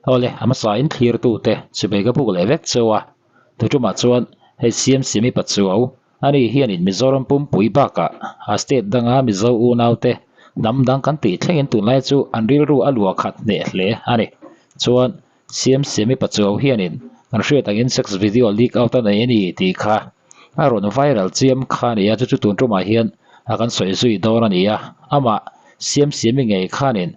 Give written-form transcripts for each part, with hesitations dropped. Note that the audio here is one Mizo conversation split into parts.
Awle, a hmasain thlirtute chubei ka buk leh vek cheu a, tuṭumah chuan hei Siamsiami Pachuau ani hianin Mizoram pumpui bakah a state danga Mizo unaute hnam dang kan tih thlengin tunlai chu an rilru a luah khat hneh hle a ni. Chuan Siamsiami Pachuau hianin kan hriat angin sex video leak out a nei a ni tih kha a rawn viral chiam kha a ni a, chu chu tun ṭumah hian a kan sawi zui dawn a ni a, amah Siamsiami ngei khanin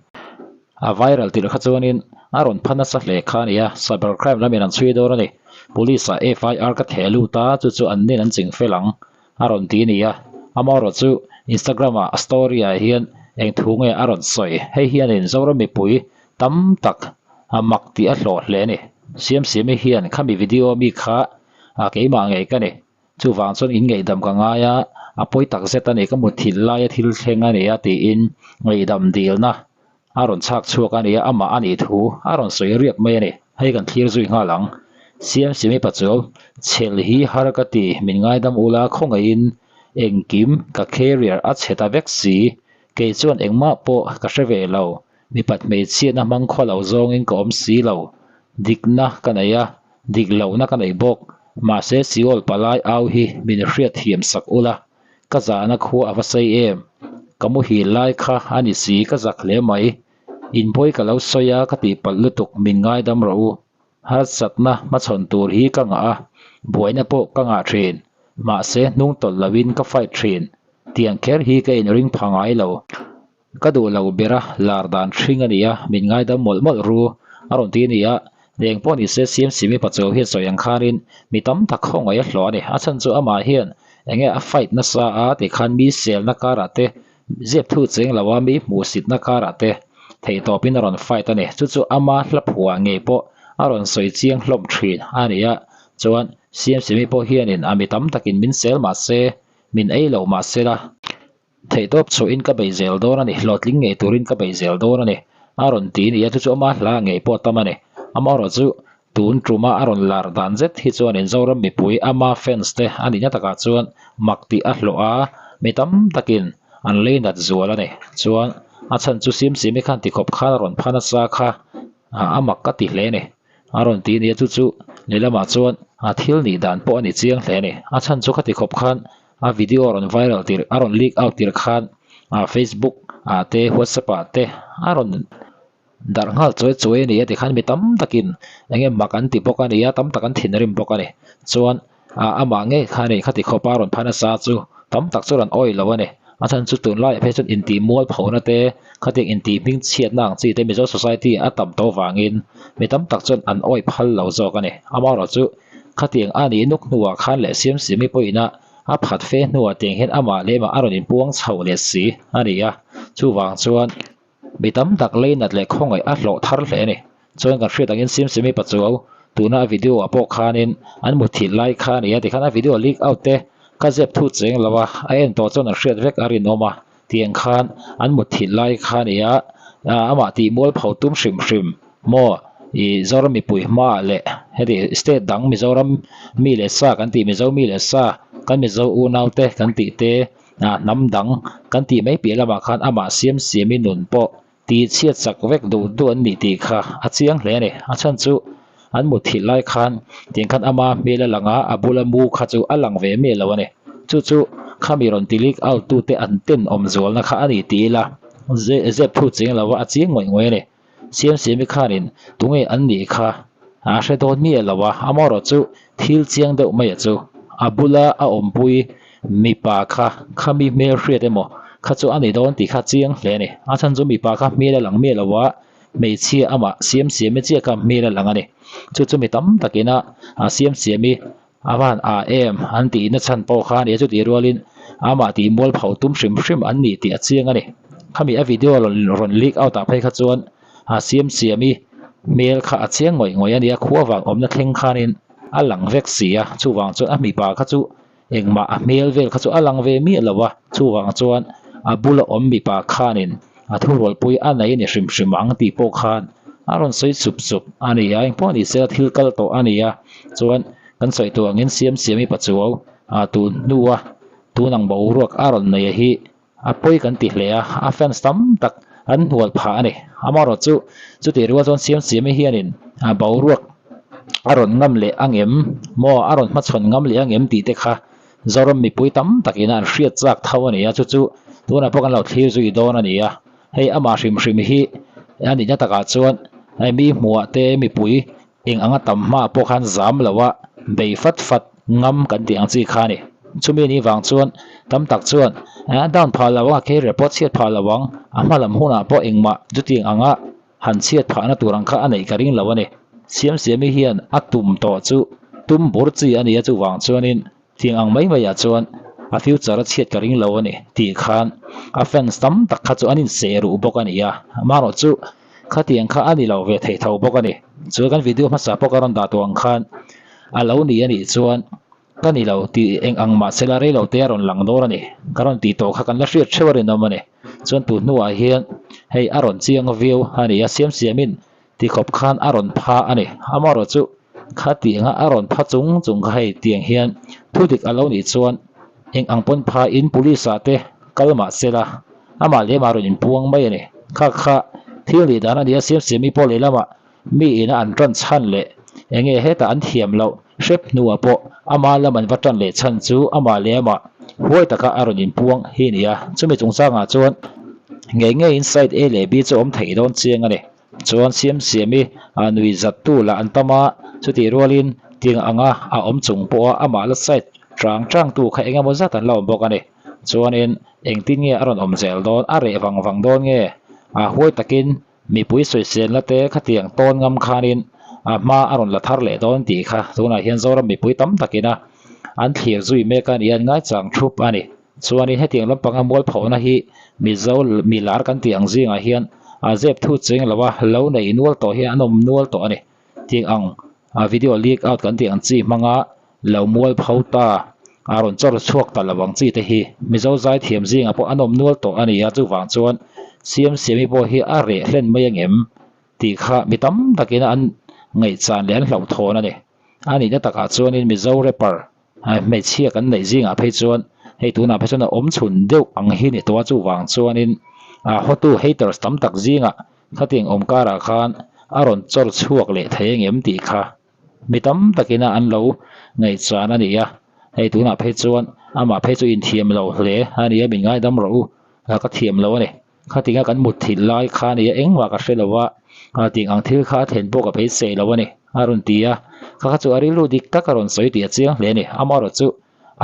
A viral tirh kha chuanin a rawn pha nasa hle kha a ni a, cyber crime lamin an chhui dawn a ni. Police ah FIR ka theh lut a, chu chu an nen an ching fel ang a rawn ti a ni a. Amaherawh chu Instagram ah a story ah hian eng thu nge a rawn sawi? Hei hianin Zoram mipui tam tak a mak tih a hlawh hle a ni. Siamsiami hian khami video ami kha keimah ngei ka ni. Chuvang chuan in ngaihdam ka ngai a, a pawi tak zet a ni, ka muthilh laia thil thleng a ni a tiin ngaihdam dilna a rawn chhak chhuak a ni a, amah a nih thu a rawn sawi riak mai a ni. Hei kan thlir zui nghal ang. Siamsiami Pachuau, Chhel hi har ka ti, min ngaidam ula khawngaihin engkim ka carrier a chhe ta vek si, kei chuan engmah pawh ka hre ve lo, mipat hmeichhiatna hmang khaw lo zawngin ka awm si lo, dikna ka nei a, Dik lohna ka nei bawk. Mahse Seol palai au hi min hriat thiam sak ula, ka zahna khua a va sei em? Ka muhil lai kha a ni si ka zak hle mai. Inbawi ka lo sawi a ka tihpalh lutuk min ngaidam rawh u. Harsatna hmachhawn tur hi ka ngah a, buaina pawh ka ngah thin. Mahse hnung tawlh loin ka fight thin. Tiang kher hi ka inring pha ngai lo. Ka duh lo ber a, lar dan hring a ni a, min ngaidam mawlh mawlh ru a rawn ti a ni a, eng pawh ni se Siamsimi Pachuau hian sawi ang khanin mi tam tak khawngaih a hlawh a ni. A chhan chu amah hian eng nge a fight nasa a tih khan mi selna karah te, zep thu cheng lo a mi hmuhsitna karah te theihtawpin a rawn fight a ni. Chu chu ama hla phuah ngei pawh a rawn sawi chiang hlawm thin a ni a, chuan Siamsimi pawh hianin a mi tam takin min sel mah se, min ei lo mah sela. Theihtawp chhuahin ka bei zel dawn a ni, hlawhtling ngei turin ka bei zel dawn a ni, a rawn ti ni a, chu chu ama hla ngei pawh a tam a ni. Amaherawh chu tun tuma a rawn lar dan zet hi chuanin Zoram mipui ama fans te a nihna takah chuan mak tih a hlawh a, mi tam takin an lei nat zual a ni. Chuan a chhan chu Siamsiami khan tikhawp khan a rawn pha nasa kha a mak ka ti hle a ni, a rawn ti ni a, chu chu lehlamah chuan a thil nih dan pawh a ni chiang hle a ni. A chhan chu khati khawp khan A video a rawn viral tirh a rawn leak out tirh khan ah facebook ah te whatsapp ah te a rawn darh nghal chawi chawi a ni a tikhan mi tam takin eng nge mak an ti bawk a ni a tam tak an thinrim bawk a ni chuan ah amah ngei kha a ni khati khawpa a rawn pha nasa chu tam tak chu rawn awih lo a ni a chhan chu tunlaiah phei chuan intih mualphona te khatiang intih hming chhiatna ang chi te mizo society a tam tawh vangin mi tam tak chuan an awih phal lo zawk a ni amaherawh chu. Khatiang a nih nuk hnuah khan leh Siamsiami pawhin a a phat fe hnuah tiang hian amah leh amah a rawn inpuang chho leh si a ni a, chuvang chuan mi tam tak leinat leh khawngaih a hlawh thar hle a ni. Chuan kan hriat angin Siamsiami Pachuau tuna a video ah pawh khanin an muthilh lai kha a ni a, tikhan a video leak out te ka zep thu cheng lo a, a en tawh chuan an hriat vek a rinawm a, tiang khan an muthilh lai kha a ni a, amah tih mualpho tum hrim hrim maw ih Zoram mipui hmaah leh heti state dang Mizoram mi leh sa kan tih Mizo mi leh sa kan Mizo unau te kan tih te ah hnam dang kan tih mai piah lamah khan amah siam siami nun pawh tih chhiat chak vek duh duh an nih tih kha a chiang hle a ni. A chhan chu an mutthilh lai khan tiang khan ama hmel a lang a, a bula mu kha chu a lang ve miah lo a ni. Chu chu khami rawn ti leak out tute an tenawm zualna kha a ni ti ila zep thu cheng lo a, a chiang ngawih ngawih a ni. Siamsiami khanin tunge an nih kha a hre dawn miah lo a, amaherawh chu thil chiang deuh mai a chu a bula a awmpui mipa kha khami hmel hriat emaw kha chu a ni dawn tih kha chiang hle a ni. A chhan chu mipa kha hmel a lang miah lo a, hmeichhia amah Siamsiami chiah kha hmel a lang a ni. Chu chu mi tam takina Siamsiami A van a em an tihna chhan pawh kha a ni a, chutih rualin amah tih mualpho tum hrim hrim an ni tih a chiang a ni. Khami a video rawn leak out ah phei kha chuan a Siamsiami hmel kha a chiang ngawih ngawih a ni a, khua vang awmna thleng khanin a lang vek si a, chuvang chuan a mipa kha chu engmah a hmel vel kha chu a lang ve miah lo a, chuvang chuan a bula awm mipa khanin a thurualpui a nei ni hrim hrim ang tih pawh khan a rawn sawi sup sup a ni a, engpawh ni se a thil kal tawh a ni a, chuan kan sawi tur angin Siamsiami Pachuau ah tun hnua tun ang boruak a rawn nei hi a pawi kan ti hle a, a fans tam tak an hnual phah a ni. Amaherawh chu chutih rual chuan Siamsiami hianin boruak a rawn ngam leh ang em maw a rawn hmachhawn ngam leh ang em tih te kha Zoram mipui tam takin an hriat chak tho a ni a, chu chu tunah pawh kan lo thlir zui dawn a ni a. Hei amah hrim hrim hi a nihna takah chuan hei mi hmuhah te mipui eng anga tam hmaah pawh khan zam lo a bei fat fat ngam kan tih ang chi kha a ni. Chumi ni vang chuan tam tak chuan a down phah lo ang a career pawh chhiat phah lo ang, a hma lam hunah pawh engmah chutiang anga han chhiat phahna tur ang kha a neih ka ring lo a ni. Siamsiami hian a tum tawh chu tum bur chi a ni a chuvang chuanin Tiang ang mai maiah chuan a future a chhiat ka ring lo a ni tih khan a fans tam tak kha chu an inseh ruh bawk a ni a, amaherawh chu khatiang kha a ni lo ve thei tho bawk a ni. Chuan kan video hmasa pawh ka rawn dah tawh ang khan a lo ni a nih chuan ka ni lo tih eng ang mahsela rei lo te a rawn lang dawn a ni. Ka rawn tih tawh kha kan la hriat theuh a rinawm a ni. Chuan tun hnuah hian hei a rawn chiang viau a ni a, siam siamin Ti khawp khan a rawn pha a ni. Amaherawh chu khatianga a rawn pha chung chung kha hei tiang hian thu dik a lo nih chuan eng ang pawn pha in police ah te kal mah se la amah leh amah rawn inpuang mai a ni. Kha kha thil nih dan a ni a, Siamsiami pawh lehlamah mi ina an tan chhan leh eng nge hetah an thiam loh hrep hnuah pawh ama lam an va tan leh chhan chu amah leh amah huai taka a rawn inpuang hi a ni a. Chumi chungchangah chuan ngei ngeiin side A leh B chu awm theih dawn chiang a ni. Chuan Siamsiami a nui zattu lah an tam a, chutih rualin tiang anga a awm chung pawha amah la side chang changtu kha eng emaw zat an la awm bawk a ni. Chuanin engtin nge a rawn awm zel dawn, a reh vang vang dawn nge? A huai takin mipui sawiselna te khatiang tawn ngam khanin a hma a rawn la thar leh dawn tih kha tunah hian Zoram mipui tam takin a an thlir zui mek a ni a, an ngaichang thup a ni. Chuanin hetiang lampanga mualphawhna hi Mizo milar kan tih ang zingah hian a zep thu cheng lo a, lo nei nual tawh hian an awm nual tawh a ni. Tiang ang a video leak out kan tih ang chi hmanga lo mualpho ta a rawn chawr chhuak ta lo ang chi te hi Mizo zaithiam zingah pawh an awm nual tawh a ni a, chuvang chuan Siamsiami pawh hi a reh hlen mai angem tih kha mi tam takin an ngaihchan leh an hlauhthawn a ni. A nihna takah chuanin Mizo rapper Hmeichhia kan neih zingah phei chuan hei tunah phei chuan a awm chhun deuh ang hi ni tawh a, chuvang chuanin hotu haters tam tak zingah khatiang awm karah khan a rawn chawr chhuak leh thei engem tih kha mi tam takina an lo ngaihchan a ni a, hei tunah phei chuan amah phei chu inthiam lo hle a ni a, min ngaidam rawh u ka thiam lo a ni. Khatinga kan mut thilh lai kha a ni a, engmah ka hre lo a, tih ang thil kha a thlen pawh ka beisei lo a ni, a rawn ti a. Kha kha chu a rilru dik tak a rawn sawi tih a chiang hle a ni. Amaherawh chu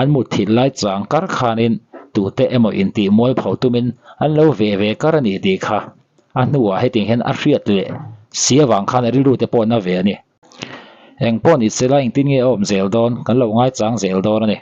an mut thilh lai chang kar khanin tute emaw intih mualpho tumin an lo ve ve kar a ni tih kha a hnuah hetiang hian a hriat leh si avang khan a rilru te pawh na ve a ni. Engpawh ni sela engtin nge a awm zel dawn kan lo ngaichang zel dawn a ni.